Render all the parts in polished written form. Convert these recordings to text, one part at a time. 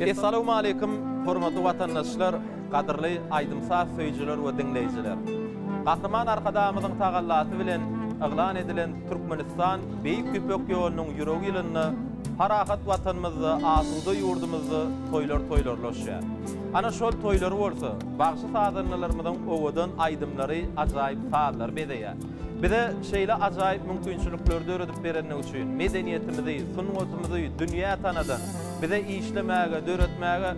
Essalawmaleýkim hormatly watandaşlar, gadyrly aýdym-saz söýüjiler we diňleýjiler! Gahryman Arkadagymyzyň tagallasy bilen yglan edilen Türkmenistan Beýik Ýüpek ýolunyň ýüregi ýylynda parahat Watanymyzda, asuda ýurdumyzda toýlar toýlarlaşýar. Ana şol toýlary bolsa bagşy-sazandalarymyzyň owadan aýdymlary, ajaýyp sazlary bezeýär. Bize şeýle ajaýyp mümkinçilikleri döredip berendigi üçin, medeniýetimizi, sungatymyzy dünýä tanadan, bize işlemäge, döretmäge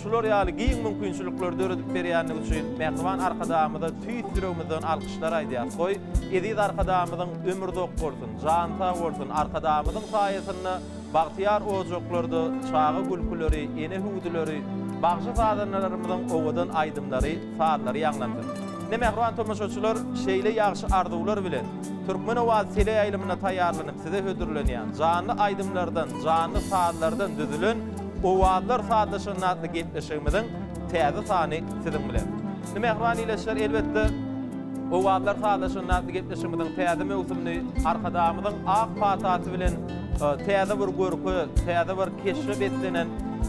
şular ýaly giň mümkinçilikleri döredip berýändigi üçin mähriban Arkadagymyza tüýs ýüregimizden alkyşlar aýdýarys. Goý, eziz Arkadagymyzyň ömri uzak bolsun, jany sag bolsun, Arkadagymyzyň saýasynda bagtyýar ojaklarda çaga gülküleri, ene hüwdüleri, bagşy-sazandalarymyzyň owadan aýdymlary, sazlary ýaňlansyn. Ine, mähriban tomaşaçylar, şeýle ýagşy arzuwlar bilen, Türkmen owazy teleýaýlymynda taýýarlanyp size hödürlenýän janly aýdymlardan, janly sazlardan düzülen Owazlar sazlaşanda atly gepleşigimiziň täze sany siziň bilen. Indi mähriban ildeşler, elbetde, Owazlar sazlaşanda atly gepleşigimiziň täze möwsümini Arkadagymyzyň ak patasy bilen täze bir görke, täze bir keşbe beslenen,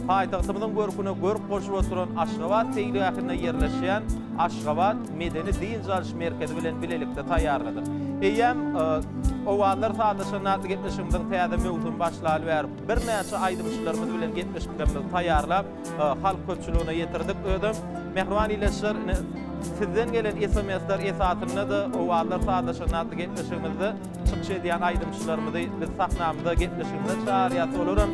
paýtagtymyzyň görküne görk goşup oturan Aşgabat seýilgähinde ýerleşýän Aşgabat medeni-dynç alyş merkezi bilen bilelikde taýýarladyk. Eýýäm Owazlar sazlaşanda atly gepleşigimiziň täze möwsümi başlaly bäri birnäçe aýdymçylarymyz bilen gepleşiklerimizi taýýarlap, halk köpçüligine ýetirdik. Özem, mähriban ildeşler, ine, sizden gelen SMS-ler esasynda-da Owazlar sazlaşanda atly gepleşigimizde çykyş edýän aýdymçylarymyzy biz sahnamyza, gepleşigimize çagyrýas. Olaram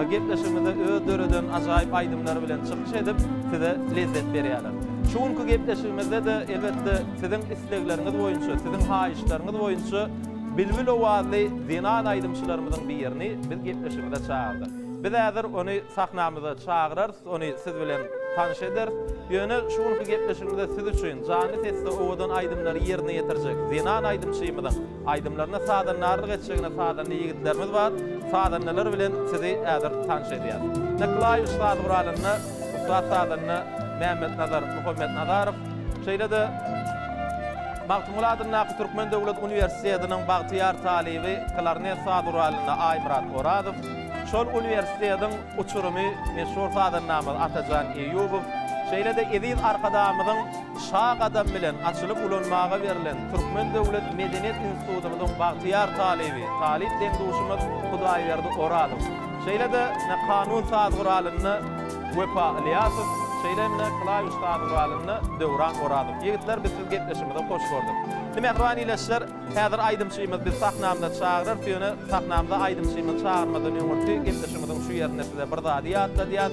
gepleşigimizde öz döreden ajaýyp aýdymlary bilen çykyş edip, size lezzet berýärler. Şu günki gepleşigimizde-de, elbetde, siziň islegleriňiz boýunça, siziň haýyşlaryňyz boýunça bilbil owazly zenan aýdymçylarymyzyň birini biz gepleşigimize çagyrdyk. Biz häzir ony sahnamyza çagyrarys, ony siz bilen tanyş ederis. Ýöne şu günki gepleşigimizde siz üçin janly sesde owadan aýdymlary ýerine ýetirjek zenan aýdymçymyzyň aýdymlaryna sazandarlyk etjegine sazanda ýigitlerimiz bar. Sazandalar bilen sizi häzir tanyş edýäris. Ine klawiş saz guralynda ussat sazanda Mämmetnazar Muhammetnazarow, şeýle-de Magtymguly adyndaky Türkmen döwlet uniwersitetiniň bagtyýar talyby klarnet saz guralynda Aýmyrat Orazow, şol uniwersitetiň uçurymy meşhur sazandamyz Atajan Eýýubow, şeýle-de eziz Arkadagymyzyň Şa gadamy bilen açylyp ulanmaga berlen Türkmen döwlet medeniýet institutymyzyň bagtyýar talyby, talyp deň-duşumyz Hudaýberdi Orazow, şeýle-de kanun saz guralynda Wepa Ylýasow, şeýle hem-de klawiş saz guralynda Döwran Orazow. Ýigitler biz sizi gepleşigimize hoş gördük. Indi mähriban ildeşler, häzir aýdymçymyzy biz sahnamyza çagyrarys, ýöne sahnamyza aýdymçymyzy çagyrmadan öňürti gepleşigimiziň şu ýerinde size bir zady ýatladýas.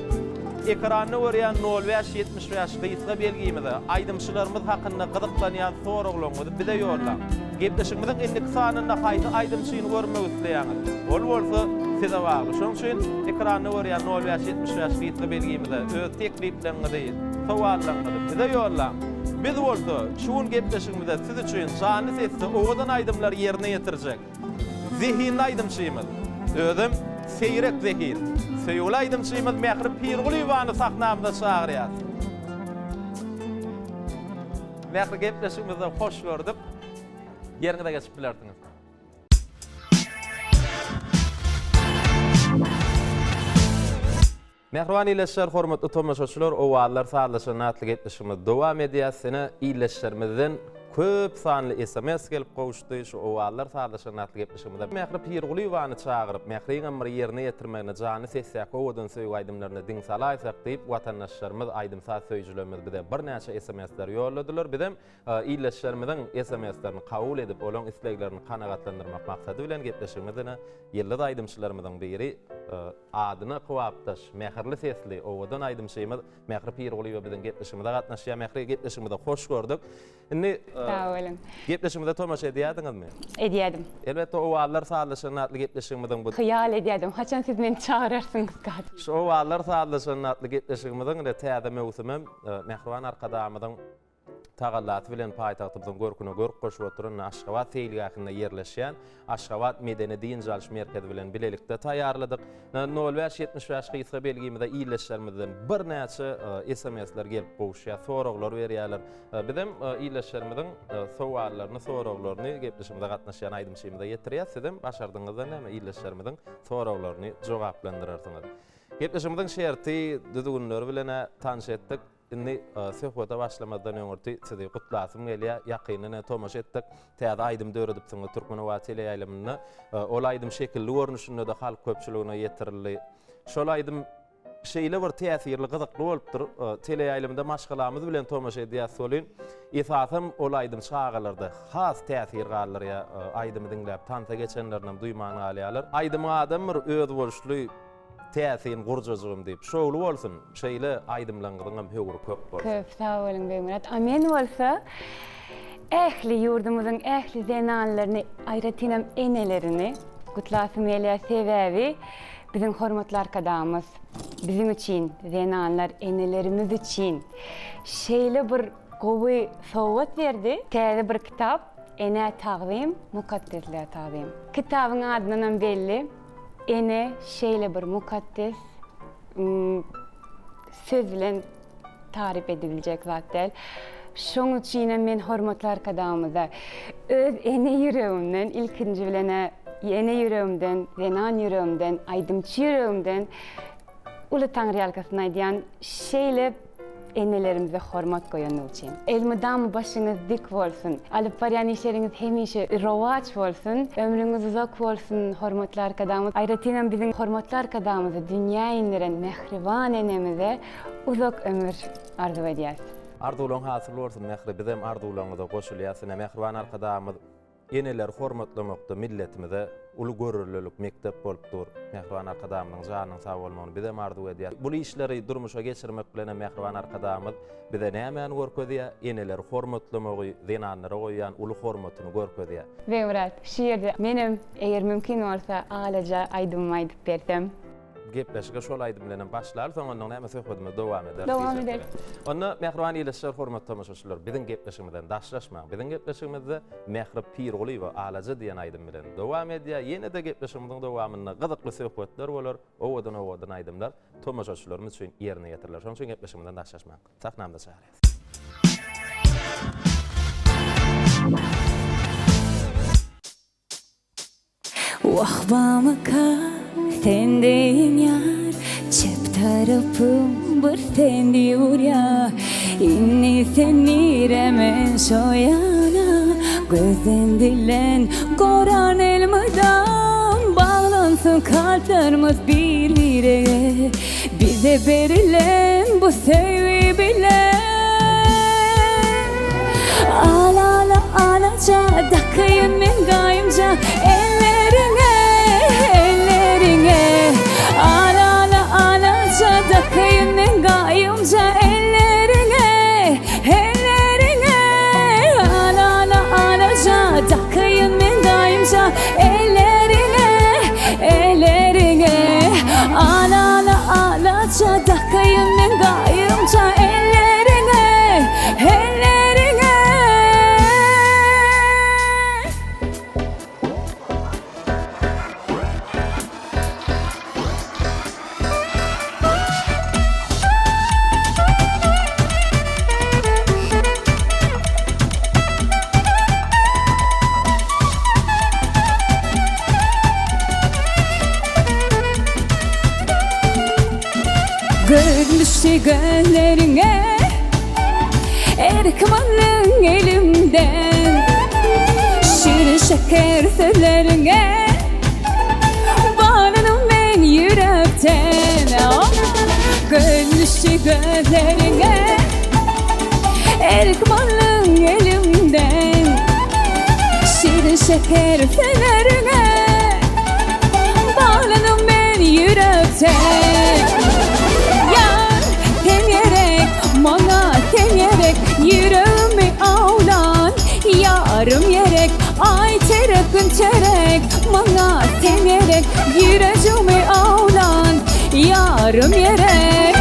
Ekranda görýän nol bäş 75 gysga belgimize aýdymçylarymyz hakynda gyzyklanýan soraglaryňyzy bize ýollaň. Gepleşigimiziň indiki sanynda haýsy aýdymçyny görmek isleýäňiz? Ol bolsa size bagly. Şonuň üçin ekranda görýän nol bäş 75 gysga belgimize öz teklipleriňizi, sowallaryňyzy bize ýollaň. Biz bolsa şu gün gepleşigimizde siz üçin janly sesde owadan aýdymlary ýerine ýetirjek zehinli aýdymçymyz, özem seýrek zehin, söýgüli aýdymçymyz Mähri Pirgulyýewany sahnamyza çagyrýas. Mähri gepleşigimizde hoş gördük. Ýeriňize geçip bilersiňiz. Mähriban ildeşler, hormatly tomaşaçylar, Owazlar sazlaşanda atly gepleşigimiz dowam edýär. Sene ildeşlerimizden köp sanly sms gelip gowuşdy. Şu Owazlar sazlaşanda atly gepleşigimize Mähri Pirgulyýewany çagyryp, Mähriňem bir ýerine ýetirmegine janly sesdäki owadan söýgi aýdymlaryna diň salaýsak diýip, watandaşlarymyz, aýdym-saz söýüjilerimiz bize birnäçe sms-leri ýolladylar. Bizem ildeşlerimiziň sms-lerini kabul edip, olaryň isleglerini kanagatlandyrmak maksady bilen gepleşigimiz ýyldyz aýdymçylarymyzyň biri, Adyna kybapdaş, mähirli sesli, owadan aýdymçymyz Mähri Pirgulyýewa biziň gepleşigimize gatnaşýar. Mähri, gepleşigimize hoş gördük. Indi Sag boluň. Gepleşigimize tomaşa edýärdiňizmi? Edýärdim. Elbetde, Owazlar sazlaşanda atly gepleşigimiziň bu. Hyýal edýärdim, haçan siz meni çagyrarsyňyz diýip. Şu Owazlar sazlaşanda atly gepleşigimiziň ine täze möwsümem Mähriban Arkadagymyzyň tagallasy bilen paýtagtymyzyň görküne görk goşup oturan Aşgabat seýilgähinde ýerleşýän Aşgabat medeni-dynç alyş merkezi bilen bilelikde taýýarladyk. Nol bäş 75 gysga belgimize ildeşlerimizden birnäçe SMS-ler gelip gowuşýar, soraglar berýärler. Bizem ildeşlerimiziň sowallaryny, soraglaryny gepleşigimize gatnaşýan aýdymçymyza ýetirýäs. Sizem başardygyňyzdan näme ildeşlerimiziň soraglaryny jogaplandyrarsyňyz. Gepleşigimiziň şerti, düzgünleri bilen-ä tanyş etdik. Indi söhbete başlamazdan öňürti sizi gutlasym gelýär. Ýakynda ine tomaşa etdik. Täze aýdym döredipsiňiz Türkmenobat teleýaýlymynda. Ol aýdym şekilli görnüşinde-de halk köpçüligine ýetirildi. Şol aýdym şeýle bir täsirli, gyzykly bolupdyr. Teleýaýlymda maşgalamyz bilen tomaşa edýäs welin, esasam ol aýdym çagalarda has täsir galdyrýar. Aýdymy diňläp, tansa geçenlerinem duýman galýarlar. Aýdymyň adam bir özboluşly Täsin gurjajygym diýip. Şowly bolsun. Şeýle aýdymlaňyzyňam höwri köp bolsun. Köp sag boluň Begmyrat. A men bolsa ähli ýurdumyzyň ähli zenanlaryny, aýratynam enelerini gutlasym gelýär. Sebäbi biziň hormatly Arkadagymyz biziň üçin, zenanlar, enelerimiz üçin şeýle bir gowy sowgat berdi. Täze bir kitap Enä tagzym, mukaddeslige tagzym. Kitabyň adyndanam belli. Ene şeýle bir mukaddes, söz bilen taryp edibiljek zat däl. Şoň üçinem men hormatly Arkadagymyza öz ene ýüregimden, ilkinji bilen-ä ene ýüregimden, zenan ýüregimden, aýdymçy ýüregimden Uly Taňryýalkasyn aýdýan şeýle enelerimize hormat goýanlygy üçin. Elmydama başyňyz dik bolsun. Alyp barýan işleriňiz hemişe rowaç bolsun. Ömrüňiz uzak bolsun hormatly Arkadagymyz. Aýratynam biziň hormatly Arkadagymyzy dünýä indiren mähriban enemize uzak ömür arzuw edýäs. Arzuwlaň hasyl bolsun Mähri bizem arzuwlaňyza goşulýas ine Mähriban Arkadagymyz Eneleri hormatlamakda milletimize uly görelilik mekdep bolup dur. Mähriban Arkadagymyzyň janynyň sag bolmagyny bizem arzuw edýäris. Bul işleri durmuşa geçirmek bilenem mähriban Arkadagymyz bize nämäni görkezýär? Eneleri hormatlamagy, zenanlara goýýan uly hormatyny görkezýär. Begmyrat, şu ýerde menem, eger mümkin bolsa, Alaja aýdymymy aýdyp bersem. Gepleşige şol aýdym bilenem başlaly, soň ondan näme söhbedimizi dowam ederis. Dowam ederis. Onda mähriban ildeşler, hormatly tomaşaçylar, biziň gepleşigimizden daşlaşmaň. Biziň gepleşigimizde Mähri Pirgulyýewa Alaja diýen aýdym bilen dowam edýär. Ýene-de gepleşigimiziň dowamynda gyzykly söhbetler bolar, owadan-owadan aýdymlar tomaşaçylarymyz üçin ýerine ýetiriler. Şonuň üçin gepleşigimizden daşlaşmaň. Sahnamyza çagyrýas. Wah bamyka sen deýin ýar Çep tarapym bir sen diýip urýar Indi sen nire men şo ýana Gözden dilden goran elmydam Baglansyn kalplarymyz bir birege Bize berilen bu söýgi bilen Al ala alaja Dakyýyn men gaýymja Elleriňe, elleriňe Al ala alaja Dakyýyn men gaýymja Elleriňe, elleriňe Al ala alaja Dakyýyn men gaýymja Elleriňe, elleriňe Al ala alaja Dakyýyn men gaýymja Elleriňe, elleriňe. Göz düşdi gözleriňe Erkim aldyň elimden Şirin şeker sözleriňe Baglanym men ýürekden Göz düşdi gözleriňe Erkim aldyň elimden Şirin şeker sözleriňe Baglanym men ýürekden Ýar sen gerek maňa sen gerek Ýüregimi awlan ýarym gerek Aý çerek gün çerek maňa sen gerek Ýürejigimi awlan ýarym gerek.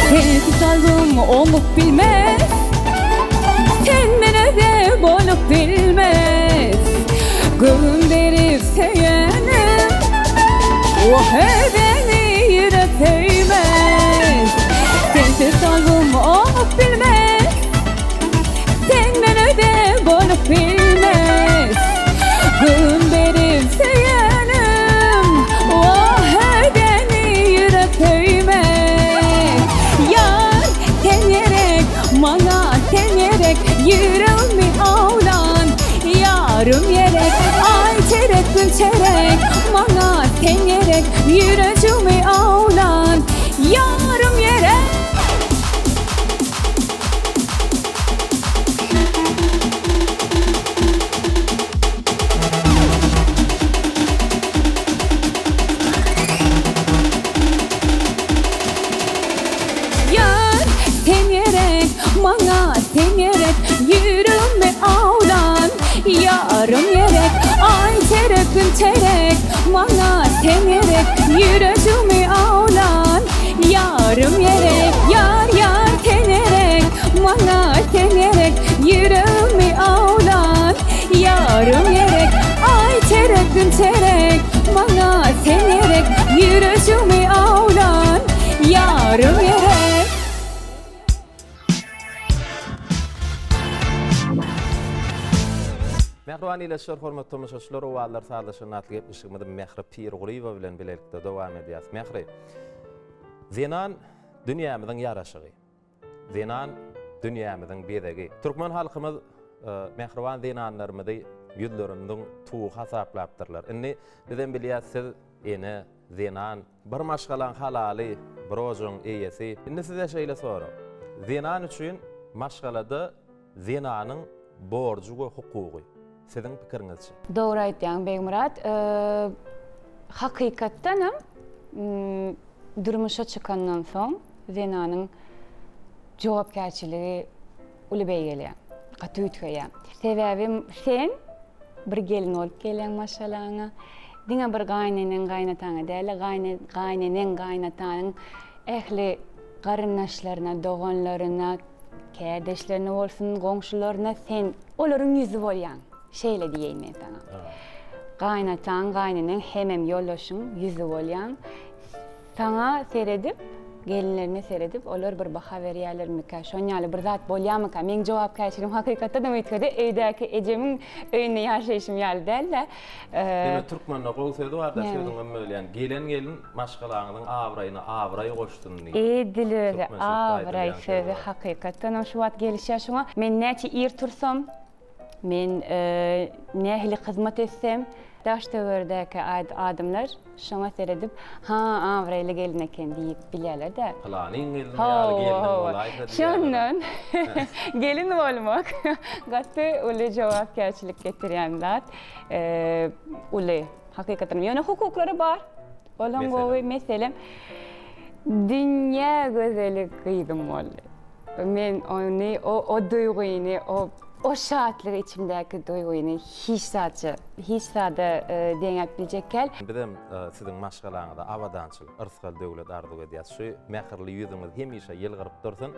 Sensiz kalbym oňup bilmez Senden öte bolup bilmez Göwün berip söýenim Wah özeni ýürek söýmez. gerek, ýürejigmi awlan ýarym gerek. Ýar, sen gerek, maňa sen gerek, Ýüregimi awlan ýarym gerek. Aý terek, gün terek, maňa sen gerek, Ýüregimi awlan ýarym gerek. Ýar, ýar, sen gerek, maňa sen gerek, Ýüregimi awlan ýarym gerek. Aý terek, gün terek, maňa sen gerek, Ýüregimi awlan ýarym gerek. Mähriban ildeşler, hormatly tomaşaçylar, Owazlar sazlaşygyny atly gepleşigimizi Mähri Pirgulyýewa bilen bilelikde dowam edýäris. Mähri, zenan dünýämiziň ýaraşygy. Zenan dünýämiziň bezegi. Türkmen halkymyz mähriban zenanlarymyzy ýüzlerimiziň tugy hasaplapdyrlar. Indi bizem bilýäs siz ene, zenan, bir maşgalaň halaly, bir ojagyň eýesi. Indi size şeýle sorag. Zenan üçin maşgalada zenanyň borjy we hukugy siziň pikiriňizçe? Dogry aýtýaň Begmyrat. Hakykatdanam durmuşa çykandan soň zenanyň jogapkärçiligi uly beýgelýär, gaty üýtgeýär. Sebäbi sen bir gelin bolup gelýäň maşgalaňa. Diňe bir gaýyneneň, gaýynataňa däl-de, gaýyneneň, gaýynatanyň ähli garyndaşlaryna, doganlaryna, kärdeşlerine bolsun, goňşularyna sen olaryň ýüzi bolýaň. Şeýle diýeýin men saňa. Gaýynataň, gaýyneneň hemem ýoldaşyň ýüzi bolýaň. Saňa seredip, gelinlerine seredip, olar bir baha berýärlermikä, şon ýaly bir zat bolýarmyka? Meň jogapkärçiligim hakykatdanam üýtgedi, öýdäki ejemiň öýünde ýaşaýşym ýaly däl-de. Ýöne türkmende gowy sözi bar-da, sözüňem bölýän, Gelen gelin maşgalaňyzyň abraýyna abraý goşsun diýip. Edil özi, abraý sözi hakykatdanam şu wagt gelişýär şoňa. Men näçe ir tursam, Men nähili hyzmat etsem, daş-töweredäki adamlar şoňa seredip, Ha, abraýly gelin eken diýip bilýärler-dä. Pylanyň gelni ýaly gelniň bolaýsa diýýärler. Şondan gelin bolmak gaty uly jogapkärçilik getirýän zat. Uly, hakykatdan. Ýöne hukuklary bar. Olam gowy. Meselem, dünýä gözeli gyzym boldy. Men ony, o, o duýgyny, o, o şatlygy içimdäki duýgyny hiç zatça, hiç zada deňäp biljek däl. Bizem siziň maşgalaňyza abadançylyk, yrsgal-döwlet arzuw edýäs. Şu mähirli ýüzüňiz hemişe ýylgyryp dursun.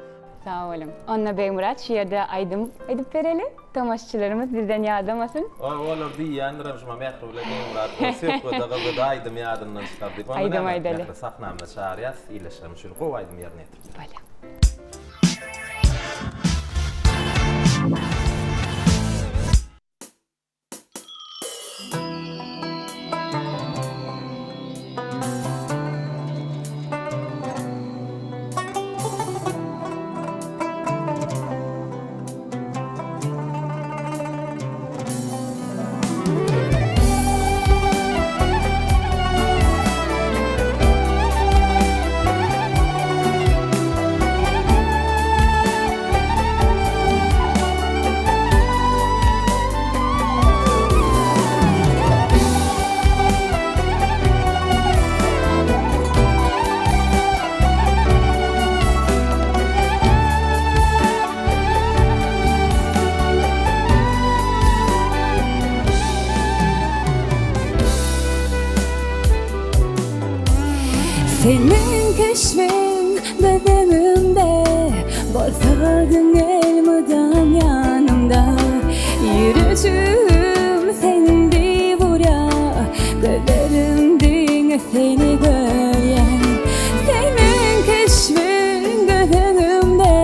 Sag boluň. Onda Begmyrat şu ýerde aýdym aýdyp bereli. Tomaşaçylarymyz bizden ýadamasyn. Olar diýýändirem şuma Mähri bilen Begmyrat ol söhbede gyzyda aýdym ýadyndan çykar diýip. Onda Aýdym näme, aýdaly. Mähri sahnamyza çagyrýas, ildeşlerimiz üçin gowy aýdym ýerine ýetirsin. Bolýa. Seniň keşbiň göz öňümde Bolsadyň elmydam ýanymda Ýürejigim sen diýip urýar Gözlerim diňe seni görýär Seniň keşbiň göz öňümde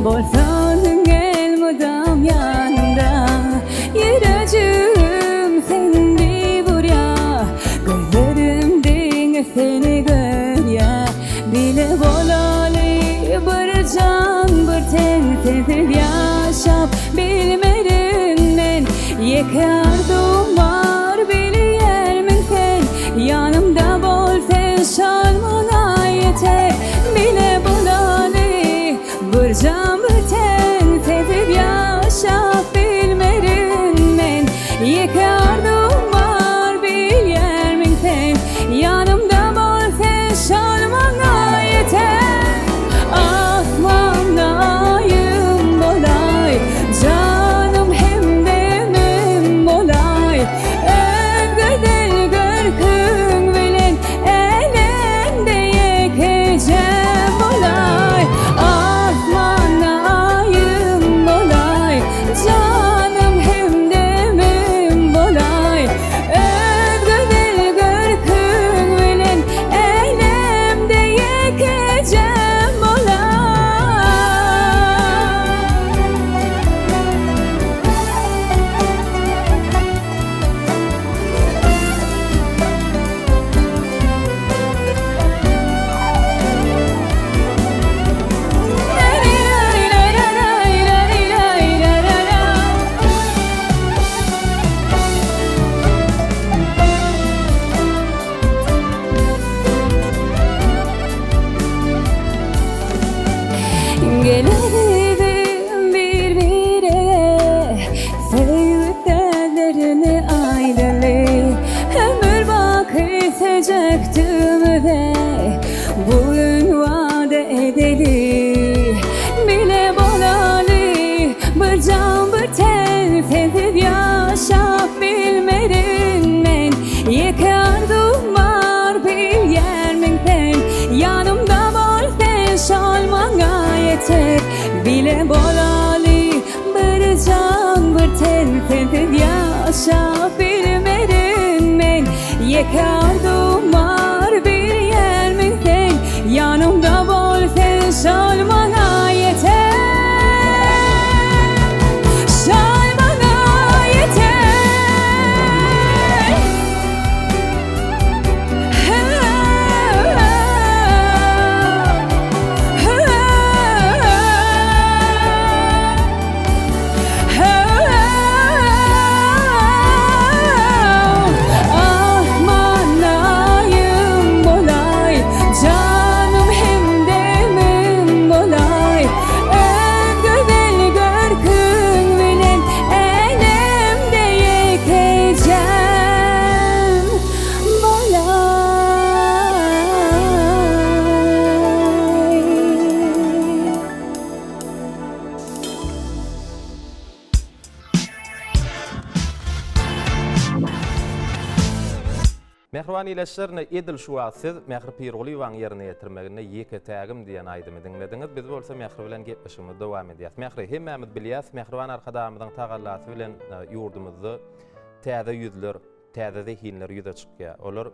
Bolsadyň elmydam ýanymda Ýürejigim sen diýip urýar Gözlerim diňe seni görýär Bile bolaly bir jan bir ten Sensiz ýaşap bilmerin men Ýeke arzuwym bar bilýärmiň sen Ýanymda bol. ähtimize Bu gün wada edeli Bile bolaly Bir jan bir ten Sensiz ýaşap bilmerin men Ýeke arzuwym bar bilýärmiň sen Ýanymda bol sen şol maňa ýeter Bile bolaly Bir jan bir ten Sensiz ýaşap bilmerin men Ýeke arzuwym bar bilýärmiň sen Ýanymda bol sen şol maňa ýeter Şol maňa ýeter. Ahmanaýym bolaý, janym hemdemim bolaý, Öz gözel görküň bilen älemde ýekejem bolaý. Mähriban ildeşler ine edil şu wagt siz Mähri Pirgulyýewanyň ýerine ýetirmeginde Ýeketägim diýen aýdymy diňlediňiz. Biz bolsa Mähri bilen gepleşigimizi dowam edýäs. Mähri, hemmämiz bilýäs, Mähriban Arkadagymyzyň tagallasy bilen ýurdumyzda täze ýüzler, täze zehinler ýüze çykýar. Olar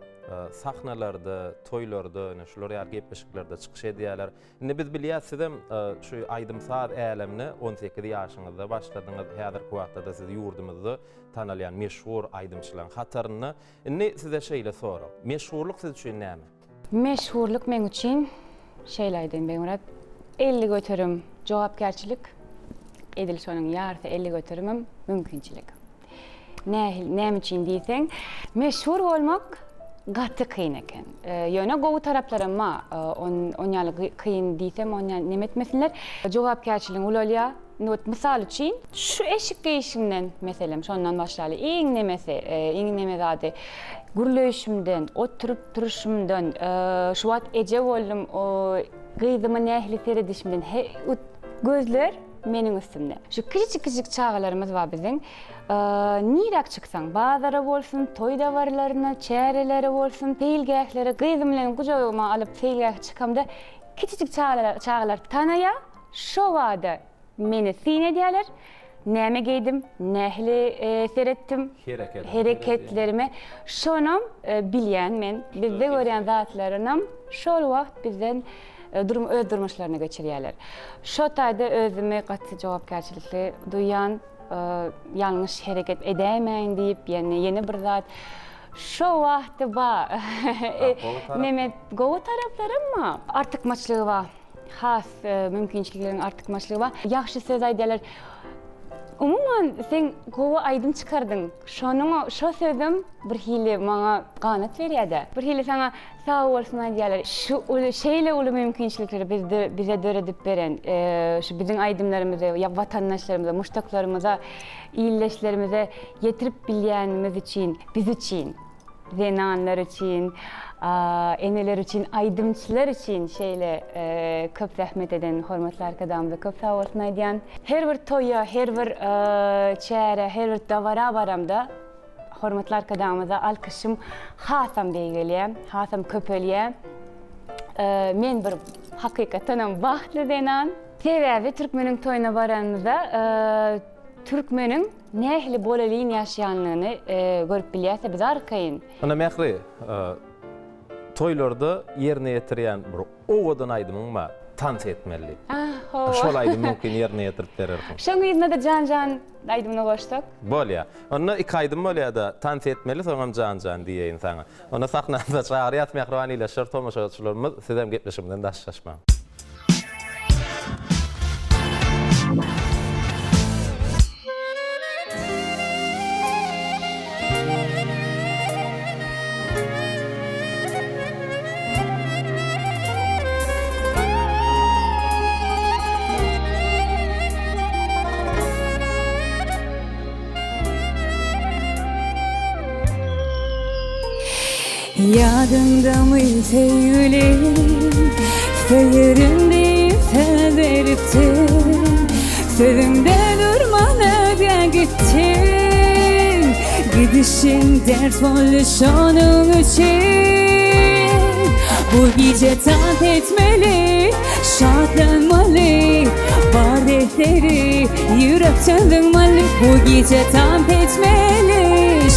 sahnalarda, toýlarda, ine şular ýaly gepleşiklerde çykyş edýärler. Indi biz bilýäs, sizem şu aýdym-saz älemine 18 ýaşyňyzda başladyňyz. Häzirki wagtda-da siz ýurdumyzda tanalýan meşhur aýdymçylaryň hatarynda. Indi size şeýle sorag. Meşhurlyk siz üçin näme? Meşhurlyk meň üçin, şeýle aýdaýyn Begmyrat, 50% jogapkärçilik, edil şonuň ýarysy 50 göterimem mümkinçilik. Nähili, näme üçin diýseň, meşhur bolmak gaty kyn eken. Ýöne gowy taraplaram bar. On, on ýaly kyn diýsem, on ýaly neme etmesinler. Jogapkärçiligiň ulalýar. Indi ot mysal üçin, şu eşik geýişiňden, meselem, şondan başlaly, iň nemesi, iň neme zady, gürleýşimden, oturyp turuşymdan, şu wagt eje boldum, gyzyma nähili seredişimden, he, gözler meniň üstümde. Şu kiçijik-kiçijik çagalarymyz bar biziň. Niräk çyksaň, bazara bolsun, toý dabaralaryna, çärelere bolsun, seýilgählere, gyzym bilen gujagyma alyp seýilgähe çykamda, kiçijik çagalar çagalar tanaýar, şo bada meni syn edýärler. Näme geýdim, nähili seretdim, hereketlerime, şonam bilýän men. Bizde görýän zatlarynam şol wagt bizden öz durmuşlaryna geçirýärler. Şo taýda özümi gaty jogapkärçilikli duýýan, ýalňyş hereket edäýmäýin diýip, ýene ýene bir zat. Şo wagty ba neme gowy taraplaram bar, artykmaçlygy bar. Has mümkinçilikleriň artykmaçlygy bar. Ýagşy söz aýdýarlar. Umuman, sen gowy aýdym çykardyň. Şonuň şo sözem bir hili maňa ganat berýär-de. Bir hili saňa Sag bolsun aýdýarlar. Şu uly şeýle uly mümkinçilikleri bizde bize döredip beren, şu biziň aýdymlarymyzy ýa watandaşlarymyza, muşdaklarymyza, ildeşlerimize ýetirip bilýänimiz üçin, biz üçin, zenanlar üçin, eneler üçin, aýdymçylar üçin şeýle köp zähmet eden hormatly Arkadagymyza köp sag bolsun aýdýan. Her bir toýa, her bir çärä, her bir dabara baramda Hormatly Arkadagymyza alkyşym hasam beýgelýär, hasam köpelýär. Men bir hakykatdanam bagtly zenan. Sebäbi türkmeniň toýuna baranymyzda türkmeniň nähili bolelin ýaşaýanlygyny görüp bilýäs-de biz arkaýyn. Ynha Mähri, toýlarda ýerine ýetirýän bir owadan aýdymyň bar, Tans etmeli diýip. Hawa. Şol aýdymy mümkin ýerine ýetirip berersiň. Şoň yzyna-da Jan jan aýdymyny goşsak. Bolýa. Onda iki aýdym bolýa-da, Tans etmeli, soňam Jan jan diýeýin saňa. Onda sahnamyza çagyrýas mähriban ildeşler, tomaşaçylarymyz, sizem gepleşigimizden daşlaşmaň. Ýadyňdamy söýgülim, söýerin diýip söz beripdiň, Sözüňde durman özgä gitdiň, Gidişiň dert boldy şonuň üçin. Bu gije tans etmeli, şatlanmaly, Bar dertleri ýürekden zyňmaly. Bu gije tans etmeli,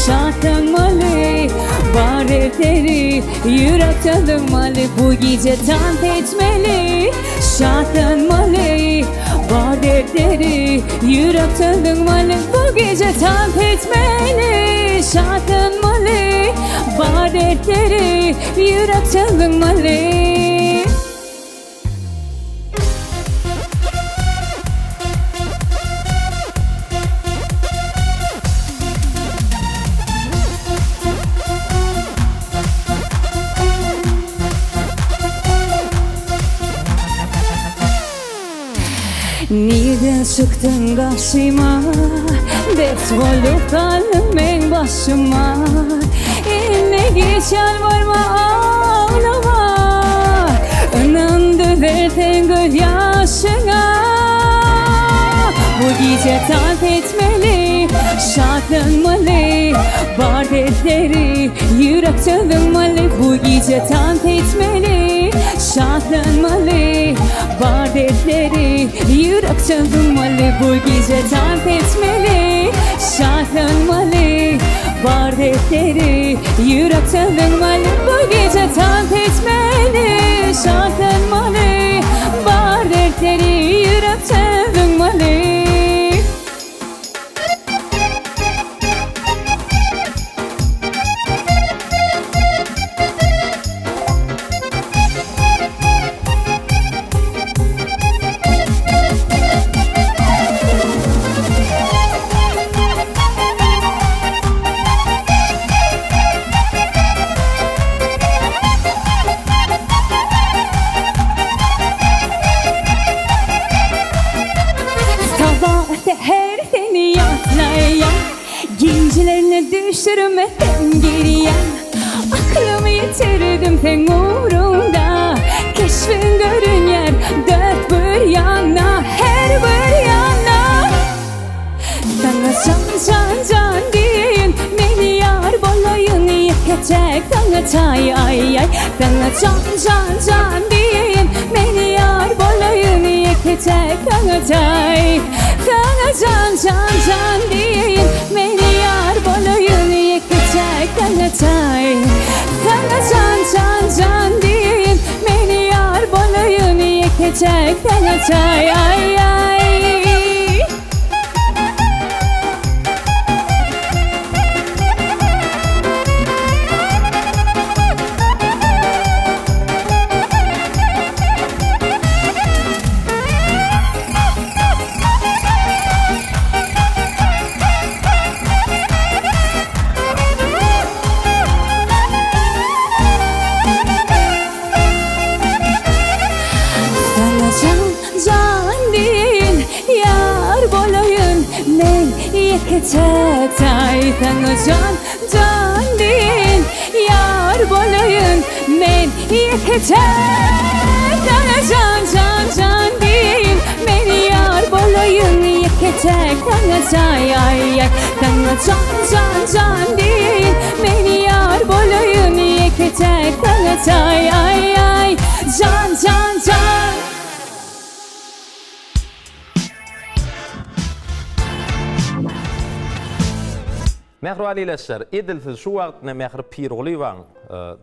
şatlanmaly, Bar dertleri ýürekden zyňmaly. Bu gije tans etmeli, şatlanmaly, Bar dertleri ýürekden zyňmaly. Bu gije tans etmeli, şatlanmaly, Bar dertleri ýürekden zyňmaly. Nirden çykdyň garşyma, Dert bolup galdyň meň başyma. Indi geç ýalbarma aglama, Ynan düzer seň göz ýaşyňa. Bu gije tans etmeli, şatlanmaly, Bar dertleri ýürekden zyňmaly. Bu gije tans etmeli, şatlanmaly, Bar dertleri ýürekden zyňmaly. Bu gije tans etmeli, şatlanmaly, Bar dertleri ýürekden zyňmaly. Bu gije tans etmeli, şatlanmaly, Bar dertleri ýürekden zyňmaly. Sabah säher seni ýatlaýan, Gijelerine düşürmesem girýän. Aklymy ýitirdim seň ugruňda, Keşbiň görünýär dört bir ýanda, Her bir ýanda. Saňa jan, jan, jan diýeýin, Men ýar bolaýyn ýeketäk saňa taý, aý, aý. Saňa jan, jan, jan diýeýin, Men ýar bolaýyn ýeketäk saňa taý. Saňa jan, jan, jan diýeýin, Men ýar bolaýyn ýeketäk saňa taý. Saňa jan, jan, jan diýeýin, Men ýar bolaýyn ýeketäk saňa taý, aý, aý. Saňa jan, jan diýeýin, ýar bolaýyn men ýekeje taý. Saňa jan, jan diýeýin, ýar bolaýyn men ýekeje. Saňa jan, jan, jan diýeýin, men ýar bolaýyn ýekeje saňa taý, aý, aý. Saňa jan, jan, jan diýeýin, men ýar bolaýyn ýekeje saňa taý, aý, aý. Jan, jan, jan. Mähriban ildeşler, edil siz şu wagt ine Mähri Pirgulyýewaň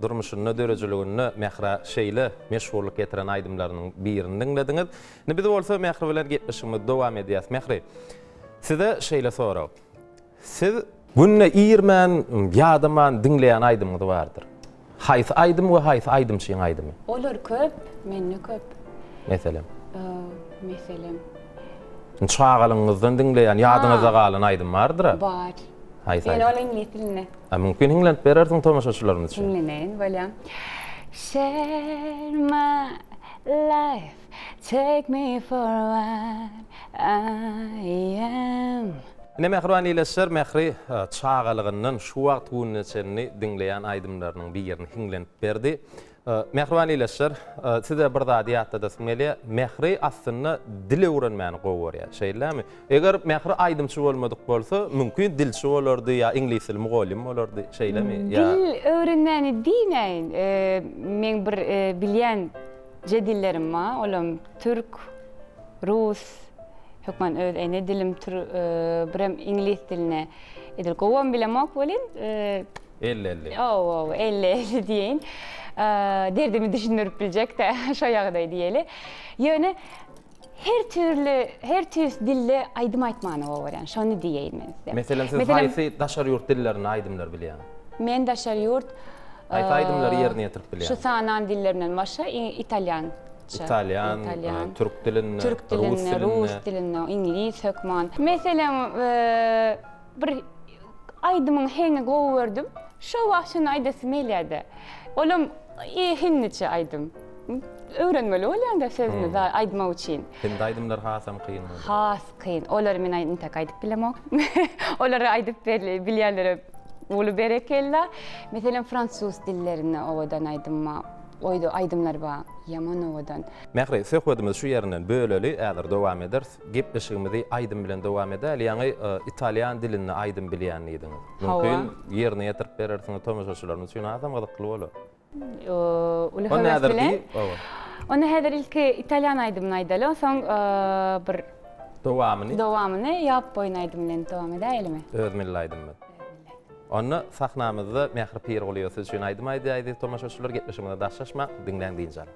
durmuşynda, döredijiliginde Mährä şeýle meşhurlyk getiren aýdymlarynyň birini diňlediňiz. Indi biz bolsa Mähri bilen gepleşigimizi dowam edýäs. Mähri, size şeýle sorag. Siz günde irmän, ýadaman diňleýän aýdymyňyz bardyr. Haýsy aýdym we haýsy aýdymçyň aýdymy? Olar köp, mende köp. Meselem? Meselem. Çagalygyňyzdan diňleýän, ýadyňyzda galan aýdym bardyr-a? Bar. Haýsy Ýöne aýdym? ol iňlis dilinde. A mümkin hiňlenip berersiň tomaşaçylarymyz üçin. Hiňleneýin, bolýa. Share my life, take me for what I am. Ine mähriban ildeşler Mähri çagalygyndan şu wagt gününe çenli diňleýän aýdymlarynyň birini hiňlenip berdi. Mähriban ildeşler size bir zady ýatladasym gelýär. Mähri aslynda dil öwrenmäni gowy görýär. Şeýlemi? Eger Mähri aýdymçy bolmadyk bolsa, mümkin dilçi bolardy ýa iňlis dili mugallym bolardy. Şeýlemi? Ýa Dil öwrenmäni diýmäýin. Meň bir bilýän je dillerim bar. Olam türk, rus, hökman öz ene dilim tür, birem iňlis diline edil gowam bilemok welin, Elli-elli. Hawa, elli-elli diýeýin. Derdimi düşündirip biljek-dä, şo ýagdaý diýeli. Ýöne her türli, her tüýs dilde aýdym aýtmany gowy görýän, şony diýeýin men size. Meselem, siz haýsy daşary ýurt dillerinde aýdymlar bilýäňiz? Men daşary ýurt Haýsy aýdymlary ýerine ýetirip bilýäňiz? Şu sanan dillerimden başga italýança. Italýan, türk dilinde, türk dilinde, rus dilinde, iňlis hökman. Meselem, bir aýdymyň heňi gowy gördüm. Şo wagt şony aýdasym gelýärdi. Olam hindiçe aýdym. Öwrenmeli bolýan-da sözüni aýdmak üçin. Hindi aýdymlary hasam kyn bolýar. Has kyn. Olary men entek aýdyp bilemok. Olary aýdyp bilýänlere uly berekella. Meselem, fransuz dillerinde owadan aýdym bar. Oýda aýdymlar bar. Ýaman owadan. Mähri, söhbedimizi şu ýerinden böleli, häzir dowam ederis. Gepleşigimizi aýdym bilen dowam edäli. Ýaňy italýan dilinde aýdym bilýän diýdiňiz. Mümkin, ýerine ýetirip berersiňiz, tomaşaçylarymyz üçin hasam gyzykly bolar. Uly höwes bilen. Onda häzir ilki italýan aýdymyny aýdaly, onsoň bir Dowamyny. Dowamyny Ýap boýun aýdymy bilen dowam edäýelimi? Öz milli aýdymymyz. Onda sahnamyzda Mähri Pirgulyýewa siz üçin aýdym aýdýar, eziz tomaşaçylar, gepleşigimizden daşlaşmaň, diňläň dynç alyň.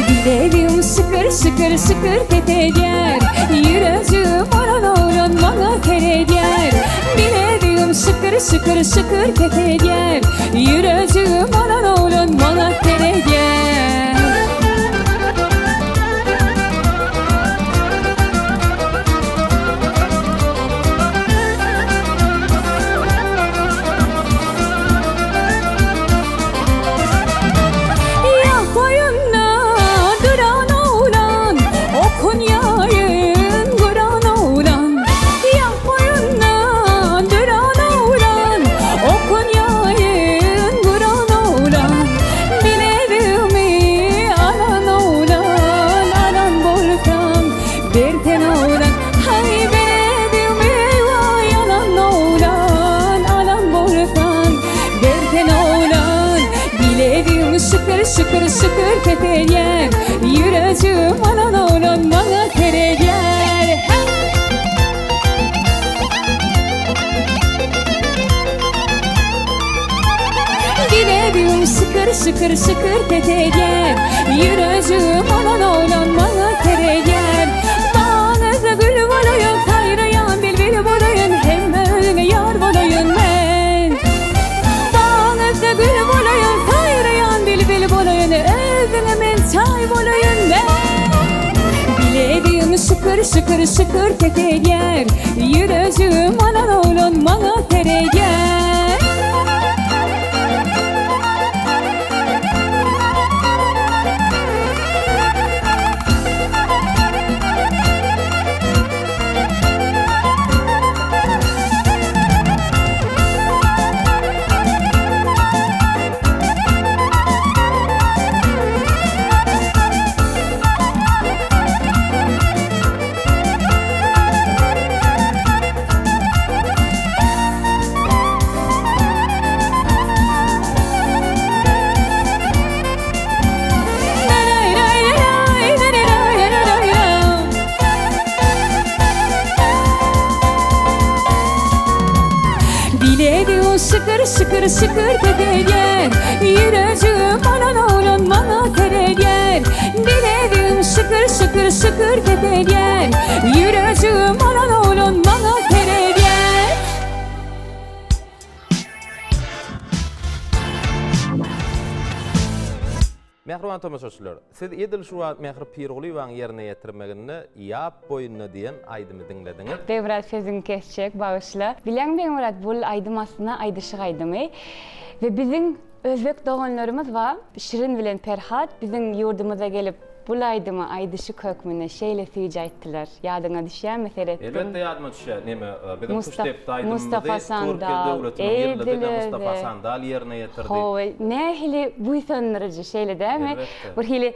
Dilerim şükür şükür şükür fethedýär Ýürejigim oran oglan maňa seredýär Dilerim şükür şükür şükür fethedýär Ýürejigim oran oglan maňa seredýär Ýa goýunda duran oglan, Okun ýaýyn guran oglan. Ýa goýunda duran oglan, Okun ýaýyn guran oglan. Bilerimi alan oglan, Alan bolsaň bersen oglan. Haý bilerimi waý alan oglan, Alan bolsaň bersen oglan. Bilerim şükür şükür şükür seredýär, Ýürejigim alan oglan maňa seredýär. Dilerim şükür şükür şükür seredýär, Ýürejigim alan oglan maňa seredýär. Bagyňyzda gül bolaýyn, saýraýan bilbil bolaýyn, Hemme özüňe ýar bolaýyn men. Bagyňyzda gül bolaýyn, saýraýan bilbil bolaýyn, Özüňe men çaý bolaýyn men. Biledim şükür şükür şükür seredýär, Ýürejigim alan oglan maňa seredýär. şykyr şykyr ses edýär Ýürejigim alan oglan maňa seredýär Bilezigim şykyr şykyr şykyr ses edýär Ýürejigim alan oglan maňa seredýär. Mähriban tomaşaçylar, siz edil şu wagt Mähri Pirgulyýewanyň ýerine ýetirmeginde Ýap boýunda diýen aýdymy diňlediňiz. Begmyrat sözüňi kesjek, bagyşla. Bilýäňmi Begmyrat, bul aýdym aslynda aýdyşyk aýdymy. We biziň özbek doganlarymyz bar, Şirin bilen Perhat biziň ýurdumyza gelip bul aýdymy aýdyşyk hökmünde şeýle süýji aýtdylar. Ýadyňa düşýärmi seretdiň? Elbetde ýadyma düşýär. Neme, biziň Kuşdepdi aýdymymyzy Türkiýe döwletiniň ýyldyzy Mustafa Sandal ýerine ýetirdi. Hawa, nähili buýsandyryjy, şeýle dälmi? Elbetde. Bir hili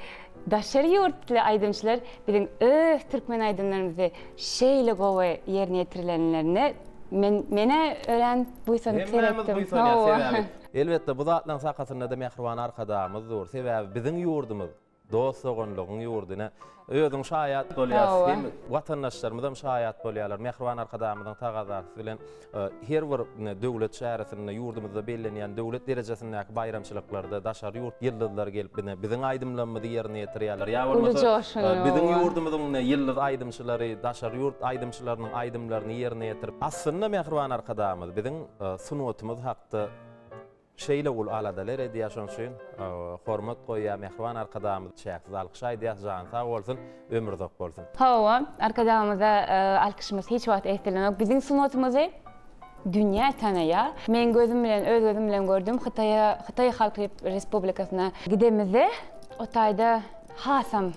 daşary ýurtly aýdymçylar biziň öz türkmen aýdymlarymyzy şeýle gowy ýerine ýetirilenlerine men men-ä örän buýsanyp Hemmämiz seretdim. buýsanýas Hawa. sebäbi. Elbetde, bu zatlaryň sakasynda-da mähriban Arkadagymyz dur. Sebäbi biziň ýurdumyz Dost-doganlygyň ýurdy. Ine, özüň şaýat bolýas, hem watandaşlarymyzam şaýat bolýarlar. Mähriban Arkadagymyzyň tagazasy bilen her bir döwlet çäresinde, ýurdumyzda bellenýän döwlet derejesindäki baýramçylyklarda daşary ýurt ýyldyzlary gelip, ine, biziň aýdymlarymyzy ýerine ýetirýärler. Ýa bolmasa, biziň ýurdumyzyň ine, ýyldyz aýdymçylary daşary ýurt aýdymçylarynyň aýdymlaryny ýerine ýetirip, aslynda mähriban Arkadagymyz biziň sungatymyz hakda Şeýle uly aladalar edýär şoň üçin hormat goýýar mähriban Arkadagymyz çäksiz alkyş aýdýas jany sag bolsun ömri uzak bolsun. Hawa, Arkadagymyza alkyşymyz hiç wagt egsilenok. Biziň sungatymyzy dünýä tanaýar. Men gözüm bilen, öz gözüm bilen gördüm. Hytaýa, Hytaý Halk Respublikasyna gidemizde o taýda hasam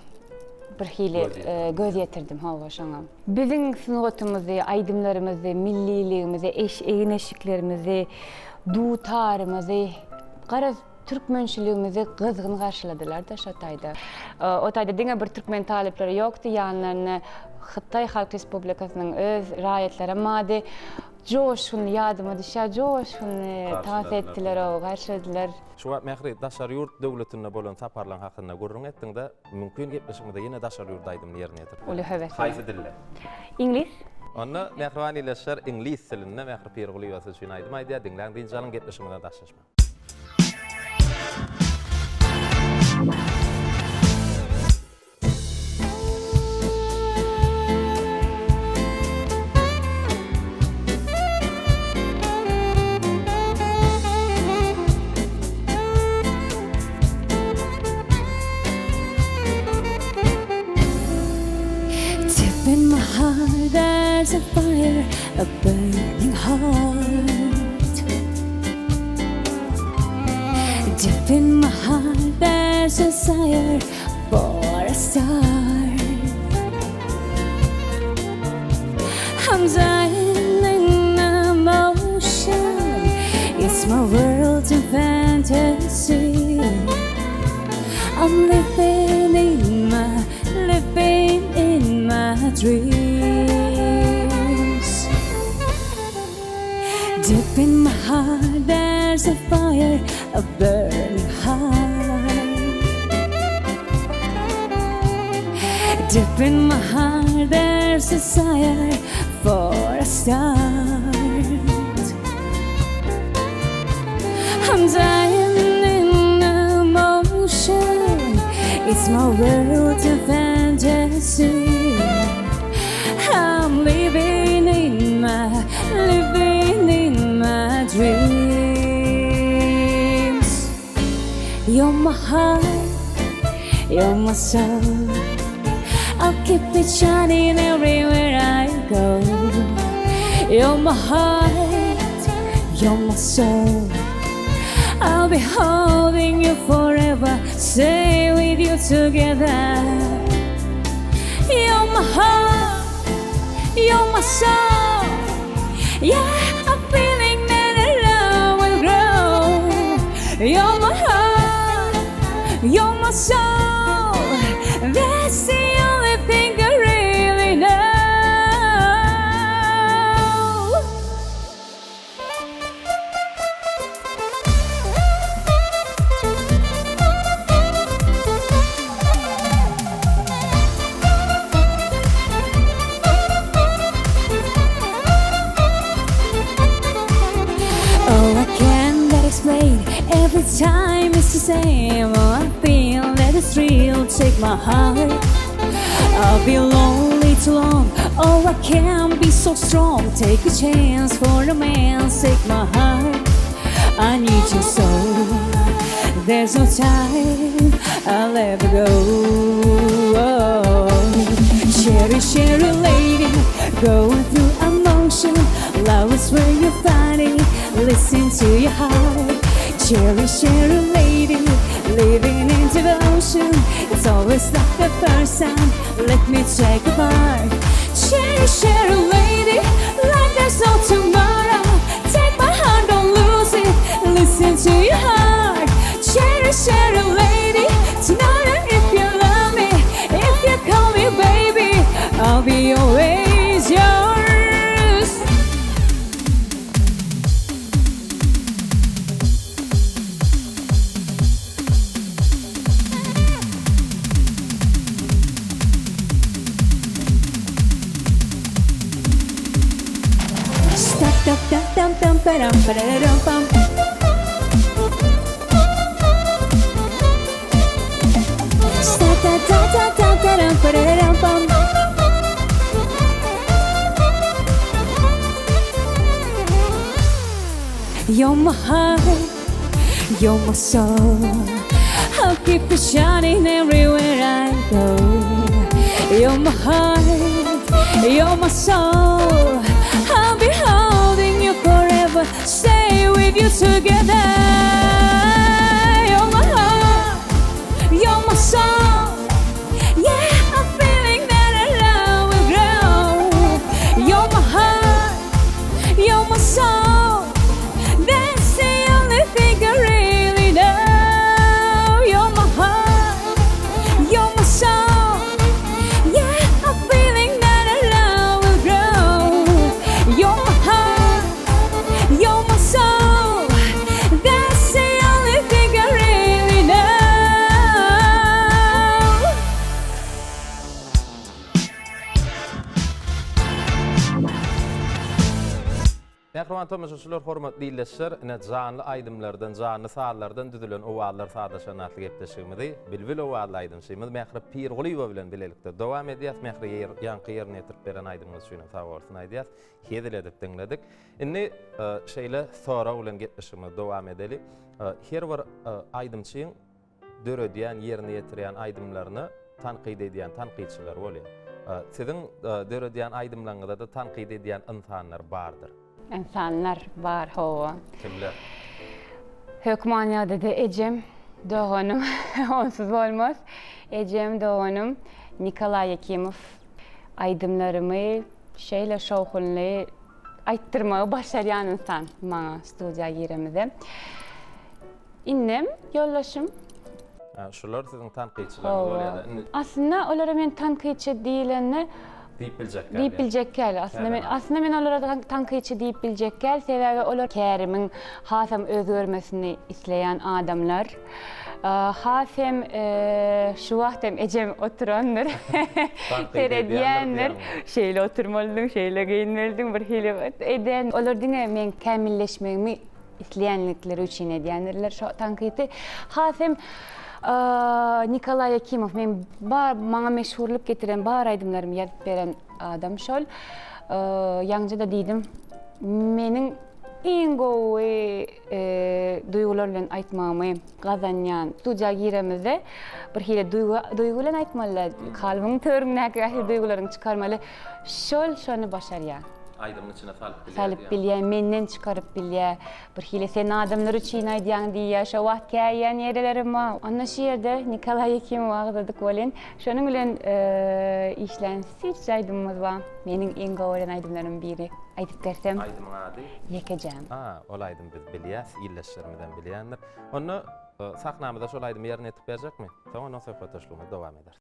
birhili göz ýetirdim, hawa, şoňa. Biziň sungatymyzy, aýdymlarymyzy, milliligimizi, egin-eşiklerimizi, dutarymyzy, garaz, türkmençiligimizi gyzgyn garşyladylar-da şo taýda. O taýda diňe bir türkmen talyplary ýokdy, ýanlarynda Hytaý Halk Respublikasynyň öz raýatlaram bardy. Joşgunly, ýadyma düşýär, joşgunly tans etdiler, garşyladylar. Şu wagt Mähri, daşary ýurt döwletinde bolan saparlaryň hakynda gürrüň etdiň-de, mümkin gepleşigimizde ýene daşary ýurt aýdymyny ýerine ýetirip Uly höwes bilen. Haýsy dilde? Iňlis. Onda mähriban ildeşler iňlis dilinde Mähri Pirgulyýewa siz üçin aýdym aýdýar, diňläň, dynç alyň, gepleşigimizden daşlaşmaň. Deep in my heart there's a fire, a burning heart. Deep in my heart there's a desire for a start. I'm dying in emotion. It's my world of fantasy. I'm living in my, living in my dreams. Deep in my heart, there's a fire, a burning heart. Deep in my heart, there's a desire for a start. I'm dying in emotion. It's my world of fantasy. I'm living in my, living in my dreams. You're my heart, you're my soul. I'll keep it shining everywhere I go. You're my heart, you're my soul. I'll be holding you forever, stay with you together. You're my heart, you're my soul. Yeah, I'm feeling that love will grow. You're my heart, you're my soul. That's the only thing I really know. Oh, I can't. same. Oh, I feel that it's real. Take my heart. I'll be lonely too long. Oh, I can't be so strong. Take a chance for a man. Take my heart. I need you so. There's no time. I'll ever go. Cherry, cherry lady, going through emotion. Love is where you find it. Listen to your heart. Cherry, cherry lady, living in devotion. It's always like the first time. Let me take a part. Cherry, cherry lady, like there's no tomorrow. Take my hand, don't lose it. Listen to your heart. Cherry, cherry lady, tonight if you love me, if you call me baby, I'll be always yours. Stop, dum, dum, dum, dum, ba-dum, ba-da-dum, bum. Stop, da, da, da, da, da-dum, ba-da-dum, bum. You're my heart, you're my soul. I'll keep it shining everywhere I go. You're my heart, you're my soul. I'll be holding you forever, stay with you together. You're my heart, you're my soul. Yeah, I'm feeling that our love will grow. You're my heart, you're my soul. That's the only thing I really know. You're my heart, you're my soul. Yeah, I'm feeling that our love will grow. You're my heart, you're my soul. That's the only thing I really know. Mähriban tomaşaçylar, hormatly ildeşler, ine janly aýdymlardan, janly sazlardan düzülen Owazlar sazlaşan atly gepleşigimizi Bilbil owazly aýdymçymyz Mähri Pirgulyýewa bilen bilelikde dowam edýäs. Mähri ýaňky ýerine ýetirip beren aýdymyňyz üçin hem sag bolsun aýdýas. Hezil edip diňledik. Indi şeýle sorag bilen gepleşigimizi dowam edeli. Her bir aýdymçyň döredýän, ýerine ýetirýän aýdymlaryny tankyt edýän tankytçylar bolýar. Siziň döredýän aýdymlaryňyza-da tankyt edýän ynsanlar bardyr. Ynsanlar bar, hawa. Kimler? Hökman ýagdaýda ejem, doganym, onsuz bolmaz. Ejem, doganym Nikolaý Ýekimow aýdymlarymy şeýle şowhunly aýtdyrmagy başarýan ynsan maňa studiýa giremizde. Indem ýoldaşym. Ha, şular siziň tankytçylaryňyz bolýar-da. Indi Aslynda olara men tankytçy diýilende diýip biljek däl. Diýip biljek däl. Aslynda men aslynda men olara tankytçy diýip biljek däl. Sebäbi olar kärimiň hasam özgermesini isleýän adamlar. Has hem şu wagt hem ejem oturandyr. Seredýändir. Şeýle oturmalydyň, şeýle geýinmelidiň bir hili eden. Olar diňe meň kämilleşmegimi isleýänlikleri üçin edýändirler şo tankyty. Has hem Nikolaý Ýakimow men bar maňa meşhurlyk getiren bar aýdymlarymy ýazyp beren adam şol. Ýaňja-da diýdim, meniň iň gowy duýgular bilen aýtmagymy gazanýan studiýa giremizde bir hili duýgy duýgy bilen aýtmaly, kalbyň töründäki ähli duýgularyňy çykarmaly. Şol şony başarýar. Aýdymyň içine salyp bilýär. Salyp bilýär, menden çykaryp bilýär. Bir hili sen adamlar üçin aýdýaň diýýär. Şo wagt käýýän ýerlerim bar. Onda şu ýerde Nikolaý Ýekimowy agzadyk welin, şonuň bilen işlän süýtje aýdymymyz bar. Meniň iň gowy görýän aýdymlarymyň biri. Aýdyp bersem. Aýdymyň ady? Ýekejäm. A, ol aýdymy biz bilýäs, ildeşlerimizem bilýändir. Onda sahnamyzda şol aýdymy ýerine ýetirip berjekmi? Soň ondan söhbetdeşligimizi dowam ederis.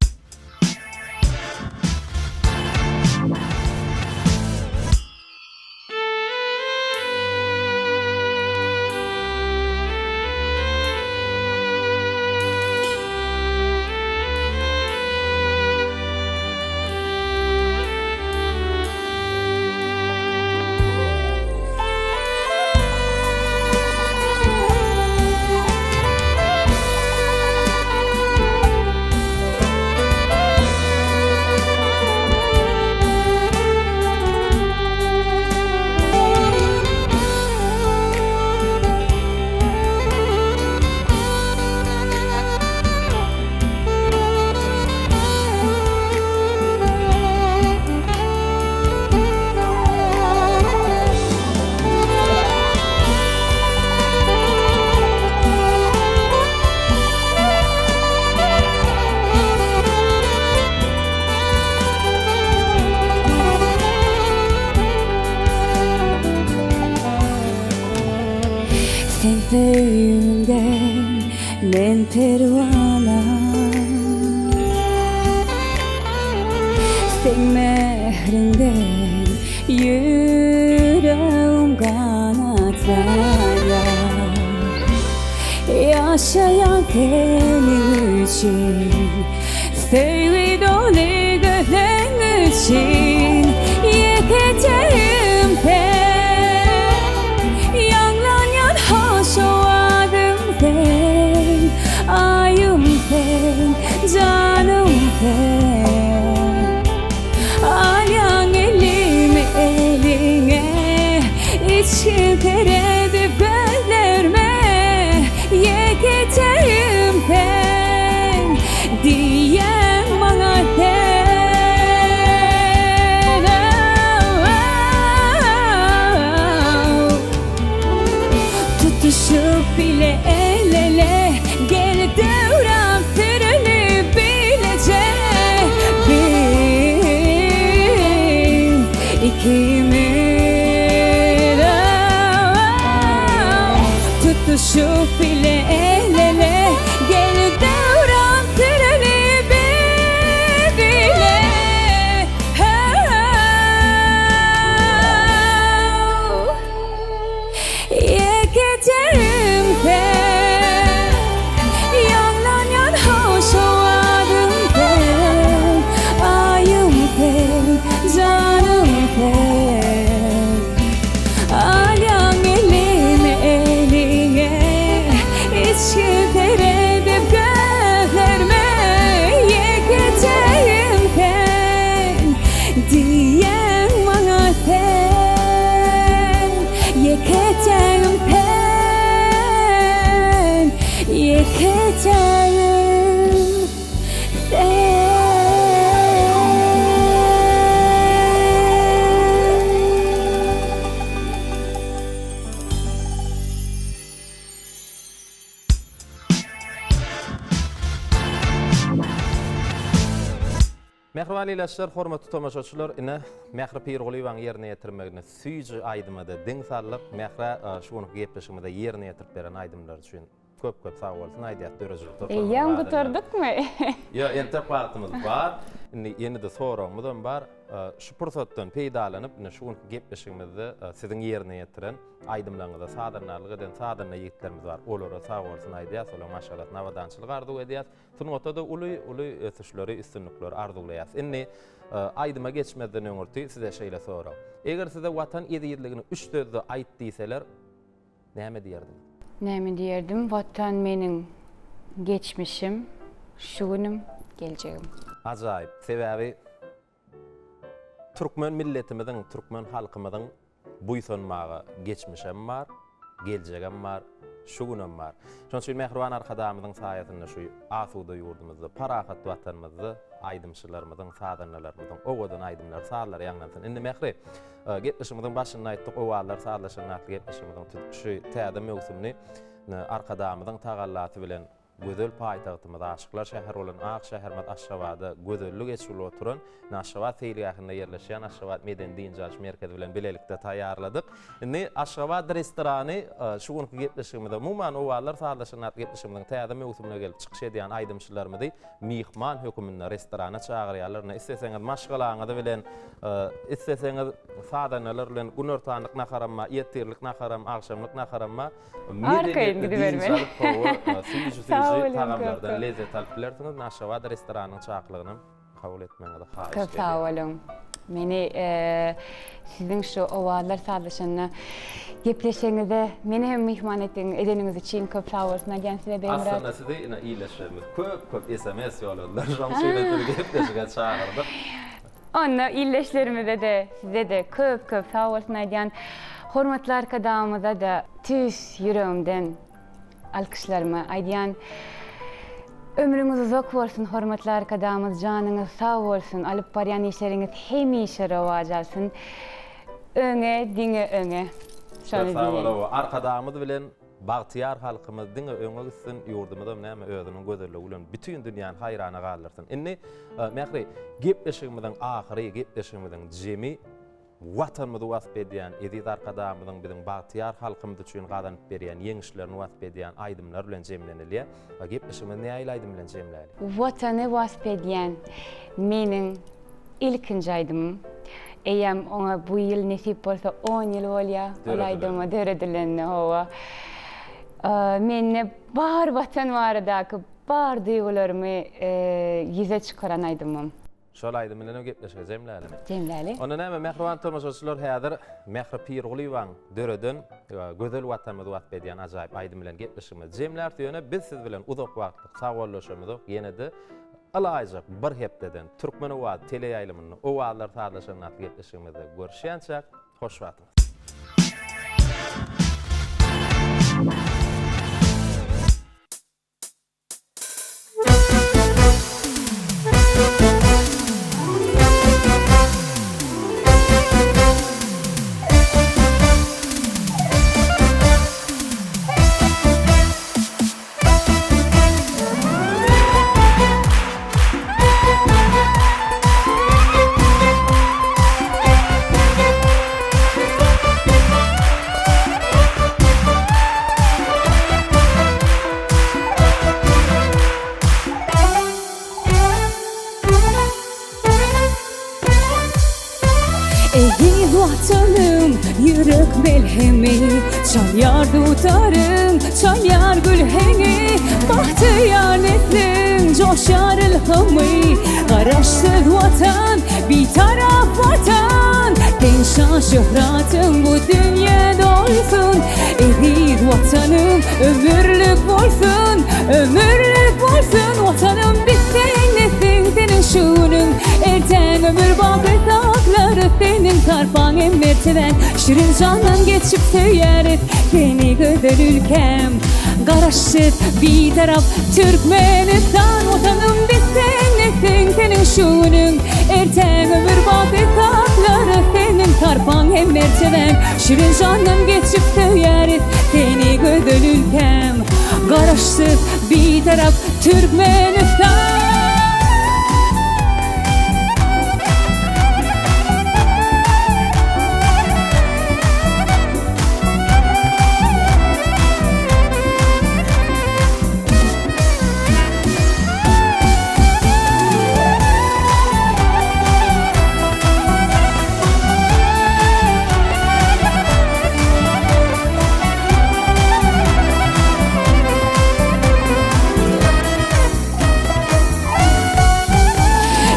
Söýgiňden men perwana. Seň mähriňden ýüregim ganatlanýar. Ýaşaýan seniň üçin, Söýgi doly gözleň üçin, Ýekejegim sen. Ýaňlanýan hoş owazym sen, Aýym sen, janym sen. Alýaň elimi eliňe, Içgin seredip gözlerme, Ýekejegim sen, Diýýäň maňa sen. Tutuşyp bile el-ele, Gel döwran süreli bileje, Biz ikimiz. Tutuşyp bile el-ele, Gel döwran süreli bile. Ýekejegim sen, Ýaňlanýan hoş owazym sen, Aýym sen, janym sen. Alýaň elimi eliňe, Içgin seredip gözlerime, Ýekejegim sen, Diýýäň maňa sen, Ýekejegim sen, Ýekejegim sen. Mähriban ilaçlar, hormatly tomaşaçylar, ine, Mähri Pirgulyýewanyň ýerine ýetirmeginde süýji aýdyma-da diň saldyk. Mährä şu günki gepleşigimizde ýerine ýetirip beren aýdymlary üçin köp-köp sag bolsun aýdýas döredijilik toparynyň Eýýäm gutardykmy? Ýok, entek wagtymyz bar. Indi ýene-de soragymyzam bar. Şu pursatdan peýdalanyp, ine şu günki gepleşigimizde siziň ýerine ýetiren aýdymlaryňyza sazandarlyk eden sazanda ýigitlerimiz bar. Olara sag bolsun aýdýas, olaryň maşgalasyna abadançylyk arzuw edýäs. Sungatda-da uly, uly ösüşleri, üstünlikleri arzuwlaýarys. Indi aýdyma geçmezden öňürti size şeýle sorag. Eger size Watan ezizligini üç sözde aýt diýseler, näme diýerdiňiz? Näme diýerdim? Watan meniň geçmişim, şu günüm, geljegim. Ajaýyp. Sebäbi Türkmen milletimiziň, türkmen halkymyzyň buýsanmaga geçmişem bar, geljegem bar, şu günem bar. Şonuň üçin mähriban Arkadagymyzyň saýasynda şu asuda ýurdumyzda, parahat Watanymyzda aýdymçylarymyzyň, sazandalarymyzyň owadan aýdymlary, sazlary ýaňlansyn. Indi Mähri, gepleşigimiziň başynda aýtdyk, Owazlar sazlaşanda atly gepleşigimiziň şu täze möwsümini Arkadagymyzyň tagallasy bilen Gözel paýtagtymyz, aşyklar şäheri bolan ak şäherimiz Aşgabada gözellik eçilip oturan Aşgabat seýilgähinde ýerleşýän Aşgabat medeni-dynç alyş merkezi bilen bilelikde taýýarladyk. Indi Aşgabat restorany şu günki gepleşigimize, umuman, Owazlar sazlaşygyny atly gepleşigimiziň täze möwsümine gelip çykyş edýän aýdymçylarymyzy myhman höküminde restorana çagyrýarlar. Indi isleseňiz maşgalaňyzy bilen, isleseňiz sazandalar bilen günortanlyk naharam bar, ertirlik naharam, agşamlyk naharam bar. Arkaýyn gidibermeli. Süýji-süýji tagamlardan lezzet alyp bilersiňiz. Aşgabat restoranynyň çakylygyny kabul etmegiňizi haýyş edýärin. Köp sag boluň. Meni siziň şu owazlar sazlaşanda gepleşigiňize meni hem myhman edeniňiz üçin köp sag bolsun aýdýan size Begmyrat. Aslynda sizi ine ildeşlerimiz köp-köp sms ýolladylar. Şonuň üçin hem sizi gepleşige çagyrdyk. Onda ildeşlerimize-de, size-de köp-köp sag bolsun aýdýan. Hormatly Arkadagymyza-da tüýs ýüregimden alkyşlarymy aýdýan. Ömrüňiz uzak bolsun, hormatly Arkadagymyz, janyňyz sag bolsun, alyp barýan işleriňiz hemişe rowaç alsyn. Öňe, diňe öňe. Şony Köp sag bol, diýeýin. hawa, Arkadagymyz bilen Bagtyýar halkymyz diňe öňe gitsin, ýurdumyzam näme özüniň gözelligi bilen bütin dünýäni haýrana galdyrsyn. Indi, Mähri, gepleşigimiziň ahyry, gepleşigimiziň jemi. Watanymyzy wasp edýän, eziz Arkadagymyzyň biziň bagtyýar halkymyz üçin gazanyp berýän ýeňişlerini wasp edýän aýdymlar bilen jemlenilýär. We gepleşigimizi nähili aýdym bilen jemläli? Watany wasp edýän meniň ilkinji aýdymym. Eýýäm oňa bu ýyl nesip bolsa on ýyl bolýar ol aýdyma döredilenine hawa. Mende bar Watan baradaky bar duýgularymy ýüze çykaran aýdymym. Şol aýdym bilenem gepleşigi jemlälimi? Jemläli. Onda näme, mähriban tomaşaçylar, häzir Mähri Pirgulyýewaň döreden Gözel Watanymyzy wasp edýän ajaýyp aýdym bilen gepleşigimizi jemläris. Ýöne biz siz bilen uzak wagtlyk sagbollaşamyzok, ýene-de ylaýjak bir hepdeden Türkmen owazy teleýaýlymynda Owazlar sazlaşanda atly gepleşigimizde görüşýänçäk, hoş wagtyňyz. Eziz Watanym, ýürek melhemi, Çalýar dutaryň, çalýar gül heňi, Bagtyýar nesliň joşýar ylhamy, Garaşsyz Watan, Bitarap Watan, Seň şan-şöhratyň bu dünýä dolsun, Eziz Watanym, ömürlik bolsun, Ömürlik bolsun, Watanym, biz seň nesliň, seniň şu günüň, Ertäň ömür baky saklarys seniň sarpaň hem mertebäň, Şirin jandan geçip söýeris seni gözel ülkäm. Garaşsyz, Bitarap Türkmenistan, Watanym, biz seň nesliň, seniň şu günüň, Ertäň ömür baky saklarys seniň sarpaň hem mertebäň, Şirin jandan geçip söýeris seni gözel ülkäm. Garaşsyz, Bitarap Türkmenistan!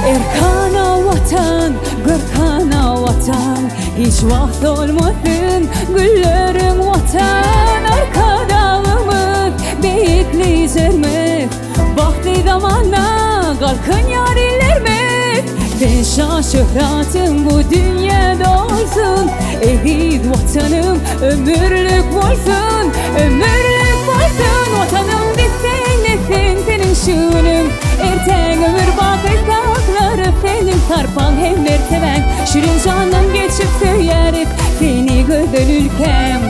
Erkana Watan, görkana Watan, Hiç wagt solmasyn gülleriň Watan, Arkadagymyz, beýik Liderimiz, Bagtly zamanda galkynýar illerimiz. Sen şan-şöhratyň bu dünýä dolsun, Eziz Watanym ömürlik bolsun, Ömürlik bolsun, Watanym biz seň nesliň, seniň şu günüň, Ertäň ömür baky saklarys seniň sarpaň hem mertebäň, Şirin jandan geçip söýeris seni gözel ülkäm.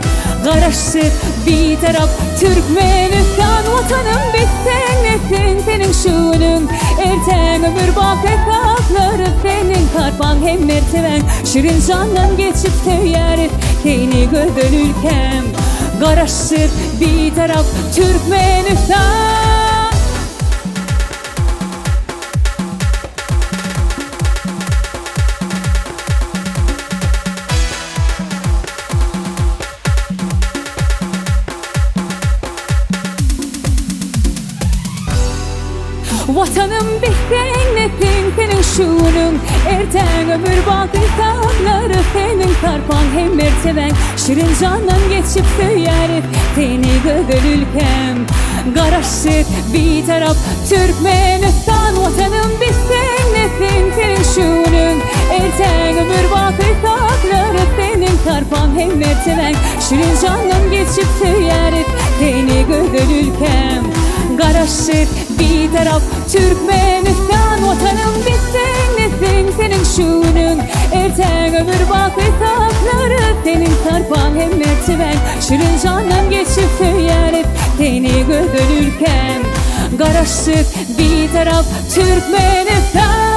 Garaşsyz, Bitarap Türkmenistan, Watanym biz seň nesliň, seniň şu günüň, Ertäň ömür baky saklarys seniň sarpaň hem mertebäň, Şirin jandan geçip söýeris seni gözel ülkäm. Garaşsyz, Bitarap Türkmenistan! Watanym biz seň nesliň seniň şu günüň Ertäň ömür baky saklarys seniň sarpaň hem mertebäň Şirin jandan geçip söýeris seni gözel ülkäm Garaşsyz Bitarap Türkmenistan Watanym biz seň nesliň seniň şu günüň Ertäň ömür baky saklarys seniň sarpaň hem mertebäň Şirin jandan geçip söýeris seni gözel ülkäm Garaşsyz Bitarap Türkmenistan Watanym biz seň nesliň seniň şu günüň Ertäň ömür baky saklarys seniň sarpaň hem mertebäň Şirin jandan geçip söýeris seni gözel ülkäm Garaşsyz Bitarap Türkmenistan.